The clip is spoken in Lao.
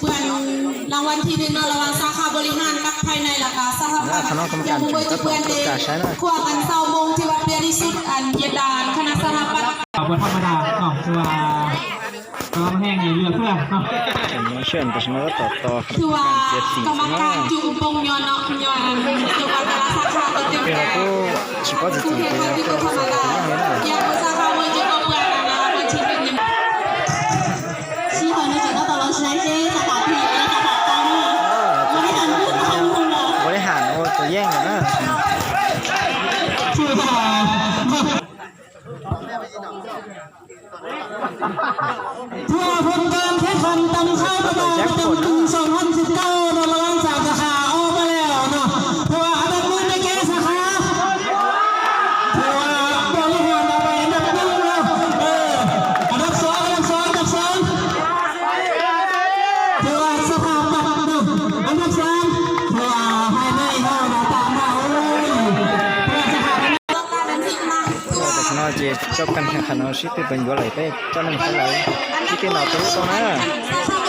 ເປື້ອນລາງວັນທີໜຶ່ງເນາະ ລະຫວ່າງສາຂາບໍລິຫານກັບພາຍໃນ ແລ້ວກະສະຖາບັນ ຄະນະກຳມະການ ເຈົ້າຜູ້ອວຍເຈົ້າເພື່ອນເດ້ ຂວາງອັນເຊົ້າໂມງທີ່ວ່າປ່ຽນທີ່ສຸດ ອັນຍຽດດານຄະນະສະຖາປັດ ບໍ່ທຳມະດາເນາະ ຄືວ່າ ກຳລັງແຮງໃນເຫຼືອເພື່ອເນາະ ຈຳນວນເຊື່ອມກໍສະເໝີຕໍ່ຕໍ່ ຄືວ່າກຳມະການຈຸປົງຍ້ອນເນາະ ຍ້ອນຄືວ່າແຕ່ລະສາຂາກໍເຕັມແລ້ວ ສະເພາະທີ່ຈິງເປັນເລື່ອງທຳມະດາ ຢ່າງສາຂາເມືອງເຈັດກໍເປື້ອນນະ ເພິ່ນຊິເປັນຫຍັງ ບໍລິຫານ ໂອ້ ຕົວແຍ່ງກັນນະ ຄືວ່າ ເພື່ອຜົນການແຂ່ງຂັນຕຳເຂົ້າປະຈຳປີສອງພັນສິບເກົ້າເນາະ ລະຫວ່າງສາມສາຂາອອກມາແລ້ວເນາະ ເພາະວ່າອັນດັບໜຶ່ງໄດ້ແກ່ສາຂາ ເພາະວ່າບໍລິຫານເອົາໄປອັນດັບໜຶ່ງເນາະ ເອີ ອັນດັບສອງ ອັນດັບສອງ ອັນດັບສອງ ເພາະວ່າສະພາບປັບເນາະ ອັນດັບສາມ ເພາະວ່າພາຍໃນເຮົາໜ້າຕາມາ ໂອ້ຍ ເພາະວ່າສະພາບ ເດັກນ້ອຍຈະຈົບການແຂ່ງຂັນເນາະ ຊິໄປເບິ່ງຢູ່ໄຫຼໄປເຈົ້າໜຶ່ງເທົ່າໃດ ຊິໄປເນາະ ໄປຕໍ່ໜ້າ.